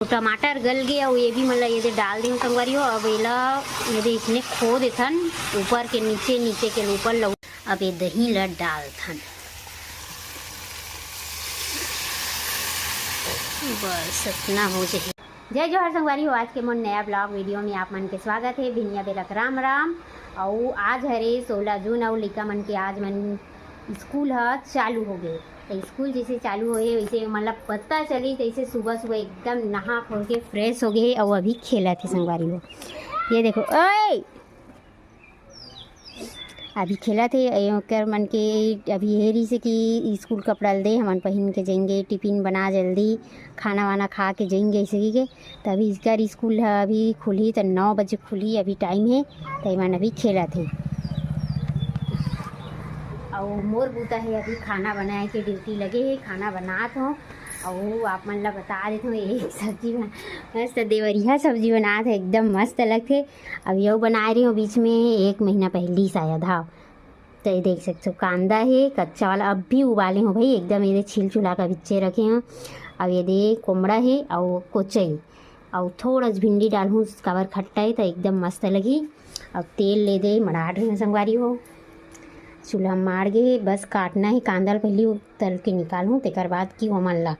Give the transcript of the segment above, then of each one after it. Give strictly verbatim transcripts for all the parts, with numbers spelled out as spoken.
तो टमाटर गल गे, अउ ये भी मन ला ये दे डाल देहूँ संगवारी हो। अब एला ये दे इसने खो देथन, ऊपर के नीचे, नीचे के ऊपर लउ। अब ये दही ला डालथन, बस इतना हो जाए। जय जोहार संगवारी हो, आज के मोर नया ब्लॉग वीडियो में आप मन के स्वागत है। भिनिया बेरा के राम राम। अउ आज हरे सोलह जून, अउ लइका मन के आज मन स्कूल ह चालू हो गए। तो स्कूल जैसे चालू होए, वैसे मतलब पता चली, जैसे सुबह सुबह एकदम नहा खोल के फ्रेश हो गए, अउ अभी खेलत हे संगवारी हो। ये देखो, ओए, अभी खेलत हे। ए, ओकर मन के अभी ये रहिसे कि स्कूल कपड़ा ल दे, हमन पहिन के जाएंगे, टिफिन बना जल्दी, खाना वाना खा के जाएंगे, ऐसे कहिके। तभी इसकर स्कूल ह अभी खुलही, त नौ बजे खुलही, अभी टाइम हे, त एमन अभी खेलत हे। अउ मोर बूता हे, अभी खाना बनाए के ड्यूटी लगे हे, खाना बनात हों। अउ आप मन ला बता देत हों, एक सब्जी बना, मस्त देवरिया सब्जी बनात हे, एकदम मस्त लगथे। अभी अउ बनाए रहे हो बीच में, एक महीना पहली शायद, हाँ। तो ये देख सकते हो, कांदा है कच्चा वाला, अब भी उबाले हो भाई, एकदम ये दे छील छुला का बिच्चे रखे हो। अब ये दे कोमड़ा है और कोचई, और थोड़ा सा भिंडी डालूँ, काबर खट्टा है तो एकदम मस्त लगी। अब तेल ले दे, मड़ाड़ रहे हो संगवारी हो, चूल्हा मार गे, बस काटना है कांदा ल, पहली तल के निकालूँ, तेकर बाद की ओमन ला।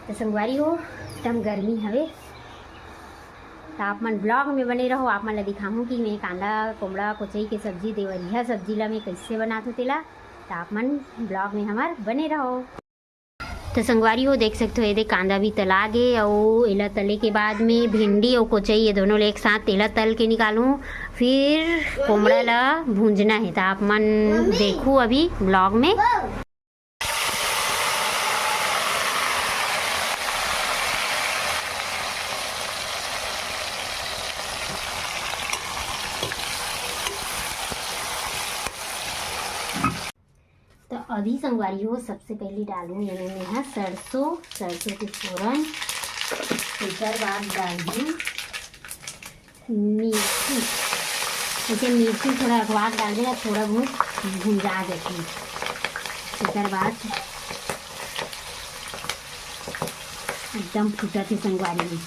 तो संगवारी हो, एकदम गर्मी हवे, तो आप मन ब्लॉग में बने रहो। आप मन ला दिखाहूँ कि मैं कांदा, कोमड़ा, कोचई के सब्जी, देवरिया सब्जी ला मैं कैसे बनात हो तेला, तो आप मन ब्लॉग में हमार बने रहो। तो संगवारी हो, देख सकते हो, ये दे कांदा भी तला गे, अउ एला तले के बाद में भिंडी अउ कोचई, ये दोनों ले एक साथ तेला तल के निकालूँ, फिर कोमड़ा ला भूंजना है। तो आप मन देखू अभी ब्लॉग में। तो अभी संगवारी हो, सबसे पहले डालूँ एमे मैं ह सरसों, सरसों के फोरन, तेकर बाद डालूँ मिर्ची। जैसे मिर्ची थोड़ा अखबार डाल देना, थोड़ा बहुत भुंजा देते हैं। तेकर बाद एकदम फूटत हे संगवारी में,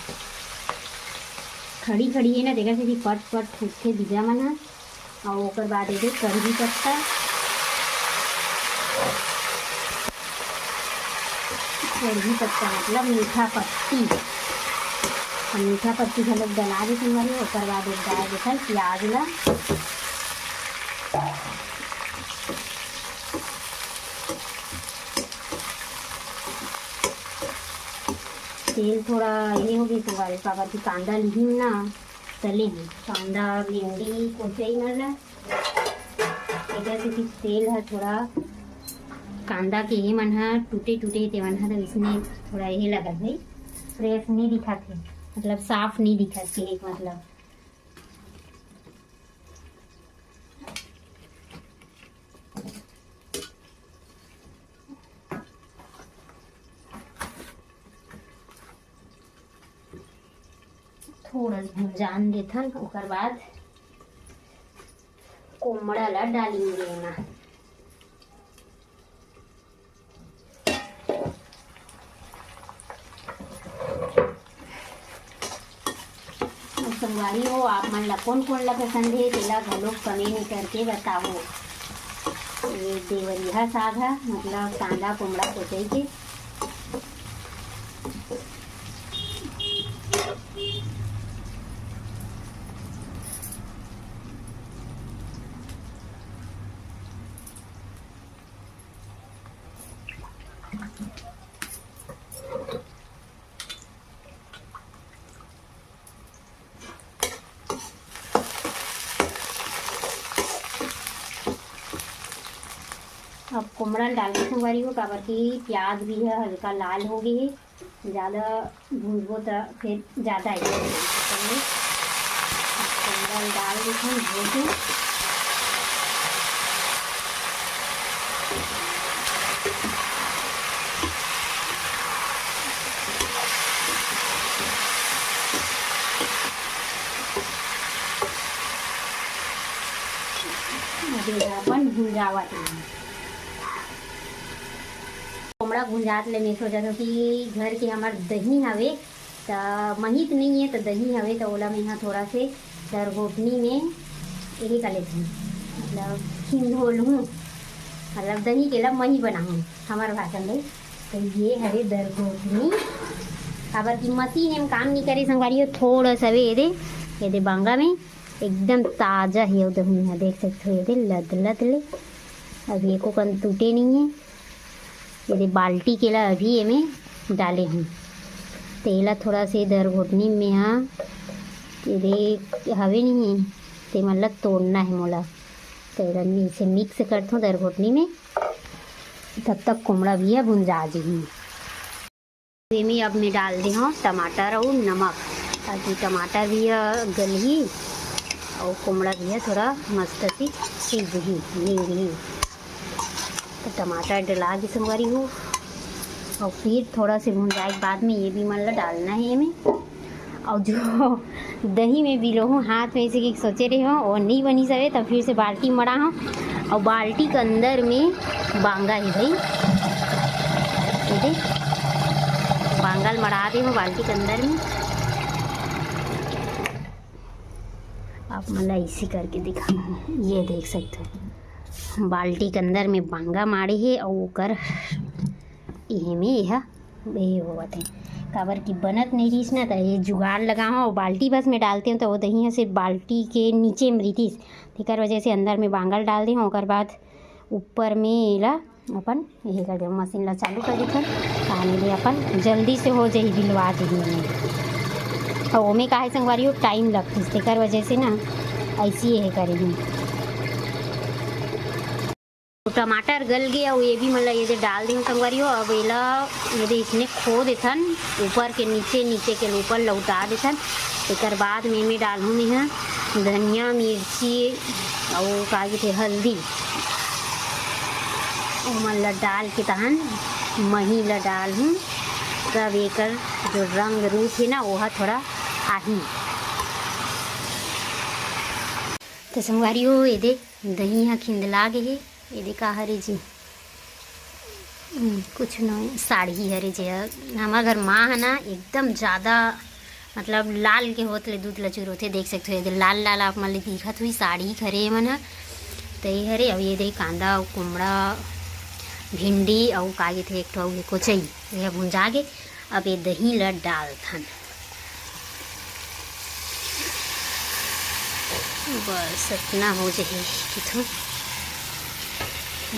खड़ी खड़ी है ना, देखा से पट पट फूटथे बीजा मन ह। और ओकर बाद ये दे कढ़ी पत्ता, कढ़ी पत्ता मतलब मीठा पत्ती, हम मीठा पत्ती घलोक डला देते हमारे। ओकर बाद एक डाल देते प्याज ला। तेल थोड़ा ये हो गई संगवारी, काबर कि कांदा लिहिन ना, तले हे कांदा, भिंडी, कोचई मन ला। एकर सेती तेल ह थोड़ा, कांदा के ये मन ह टूटे टूटे, ते मन ह तो इसने थोड़ा ये लगत भाई, फ्रेश नहीं दिखत हे, मतलब साफ नहीं दिखत हे, एक मतलब। थोड़ा सा भुंजान देथन, ओकर बाद कोमड़ा ला डालेंगे एमा। संगवारी हो, आप मन ला कोन कोन ला पसंद हे, तेला घलोक कमेंट करके बताओ। ये देवरिया साग है, मतलब कांदा कोमड़ा कोचई के। अब कोमड़ा ल डाल के संगवारी हो, काबर कि प्याज भी है हल्का लाल हो गई है, ज़्यादा भूनबो त फिर ज़्यादा ही कोमड़ा ल डाल देथन धो के। अभी अपन भुंजावत हे। भुंजात ले मैं सोचत हूँ कि घर के हमर दही हवे, त मही त नहीं है, त दही हवे, त ओला मैं हा थोड़ा से दरघोटनी में यही कर लेती हूँ, मतलब खिंधो लूँ, मतलब दही के ला मही बनाऊँ हमर भाषा में। तो ये हवे दरघोटनी, काबर कि मशीन एम काम नहीं करे संगवारी हो, थोड़ा सा वे ये दे, ये दे बांगा में एकदम ताजा हे, ये दे हुई है, देख सकते हो, ये दे लद लद ले, अभी एको कन टूटे नहीं है। ये दे बाल्टी के ला अभी एमे डाले हूँ, तेला थोड़ा से दरघोटनी में हा, ये दे हवे नहीं है, ते मन ला तोड़ना है मोला, तेला मैं इसे मिक्स करथों दरघोटनी में, तब तक कोमड़ा भी है भुंजा जी। एमे अब मैं डाल दे हूँ टमाटर अउ नमक, ताकि टमाटर भी ह गलही अउ कोमड़ा भी ह थोड़ा मस्त सी सीजही, भींजही। तो टमाटर डला के संगवारी हो, अउ फिर थोड़ा से भुंजाए के बाद में ये भी मन ला डालना है एमे। अउ जो दही में बिलोहूँ हाथ में ऐसे कि सोचे रहे हो, वो नहीं बनी सवे, तब फिर से बाल्टी मड़ा हो। अउ बाल्टी के अंदर में बांगा है भाई, ये दे, बांगा ल मड़ा दे हो बाल्टी के अंदर में। आप मन ला ऐसे करके दिखा, ये देख सकते हो, बाल्टी के अंदर में बांगा माड़े है अउ ओकर इहे में यह ये होवत है, काबर कि बनत नहीं रहिस ना, त ये जुगाड़ लगा हूँ, बाल्टी बस में डालते हूँ, तो वो दही ह सिर्फ बाल्टी के नीचे में रहिस, तेकर वजह से अंदर में बांगा ल डाल दे हूँ, ओकर बाद ऊपर में एला अपन यही कर दे, मशीन ला चालू कर देथन, पानी ले अपन जल्दी से हो जाही, बिलवा जाही। अउ ओमे काहे संगवारी हो, टाइम लगतिस, तेकर वजह से ना ऐसी ये करे हूँ। तो टमाटर गल गए अउ ये भी मतलब ये दे डाल देहूँ संगवारी हो। अब एला ये दे इसने खो देथन, ऊपर के नीचे, नीचे के ऊपर लौटा देथन। एकर बाद में मैं डालहूँ मैं ह धनिया, मिर्ची अउ का कहिथे हल्दी, ओमन ला डाल के तहन मही ला डालहूँ, तब एकर जो रंग रूप है ना, ओहा थोड़ा आही। तो संगवारी हो, ये दे दही ह खिंदला गे हे। ये दे का हरे जी, हम्म, कुछ नहीं, साड़ी हरे जे ह। हमर घर माँ है ना, एकदम ज़्यादा मतलब लाल के होत ले दूध लचुर होथे। देख सकते हो, ये दे लाल लाल आप मन ले दिखत हुई साड़ी हरे मन ह। तो ये हरे, अउ ये दे कांदा अउ कुमड़ा, भिंडी अउ का कहिथे एक ठो अउ ये कोचई, ये भुंजा गे। अब ये दही ला डालथन। बस इतना हो जाही किथों,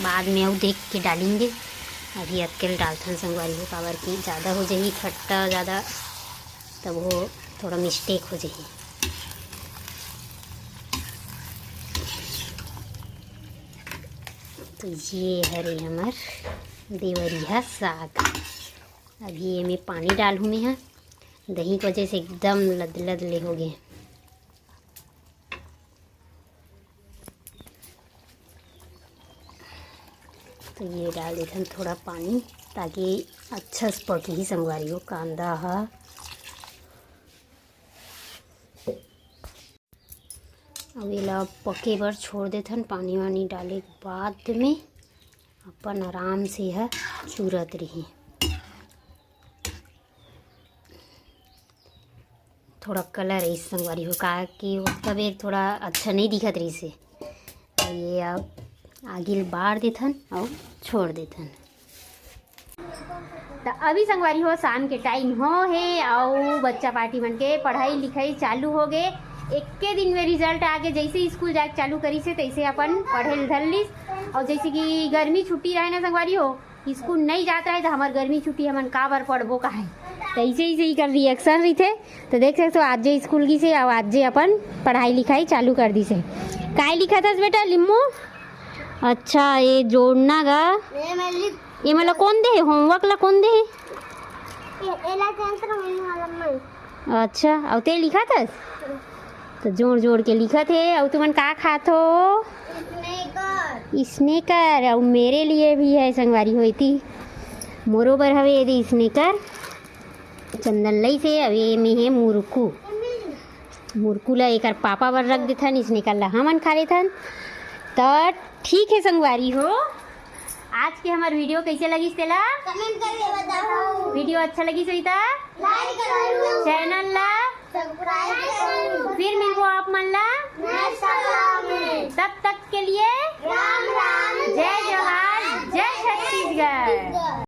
बाद में अउ देख के डालेंगे। अभी अतके ल डालथन संगवारी हो, काबर कि ज़्यादा हो जाही खट्टा ज़्यादा, तब वो थोड़ा मिस्टेक हो जाही। तो ये हरे हमर देवरिया साग। अभी एमे पानी डालहूँ मैं ह, दही के वजह से एकदम लदलद ले हो गए। तो ये डाल देथन थोड़ा पानी, ताकि अच्छा से पकही संगवारी हो कांदा ह। अब एला पके बर छोड़ देथन, पानी वानी डाले के बाद में अपन आराम से यह चूरत रही। थोड़ा कलर है इस संगवारी हो, का कि ओतका बेर थोड़ा अच्छा नहीं दिखत रहिस हे। तो ये अब आगी ल बार देथन अउ छोड़ देथन। त अभी संगवारी हो, शाम के टाइम हो हे अउ बच्चा पार्टी मन के पढ़ाई लिखाई चालू हो गे। एक्के दिन में रिजल्ट आ गे, जैसे स्कूल जाके चालू करिस हे तैसे अपन पढ़े ल धर लिस। अउ जैसे कि गर्मी छुट्टी रहे ना संगवारी हो, स्कूल नहीं जात रहे त हमर गर्मी छुट्टी हमन काबर पढ़बो काहे, तैसे ही सही कर रिएक्शन रहिथे। तो देख सकते हो, आज जे स्कूल गिस हे अउ आज जे अपन पढ़ाई लिखाई चालू कर दिस हे। काय लिखत हस बेटा लिम्मू? अच्छा, ये जोड़ना गा। ये मैं लिख ये मतलब कौन दे हे? होमवर्क ला कौन दे हे? ए-, एला के अंतर में वाला मैं। अच्छा, अउ ते लिखत हस? तो जोड़ जोड़ के लिखत हे। अउ तुमन का खात हो? स्नेकर। स्नेकर, अउ मेरे लिए भी है संगवारी हो एती। मोरो बर हवे ये दे स्नेकर। चंदन लइस हे, अउ ये में हे मुरकू। मुरकू ला एकर पापा बर रख देथन, स्नेकर ला हमन खा लेथन। त ठीक हे संगवारी हो, आज के हमर वीडियो कैसे लगिस तेला? कमेंट करके बताओ। वीडियो अच्छा लगिस होही त लाइक करो। चैनल ला। सब्सक्राइब करो। फिर मिलबो आप मन ला नेक्स्ट वीडियो में। तब तक के लिए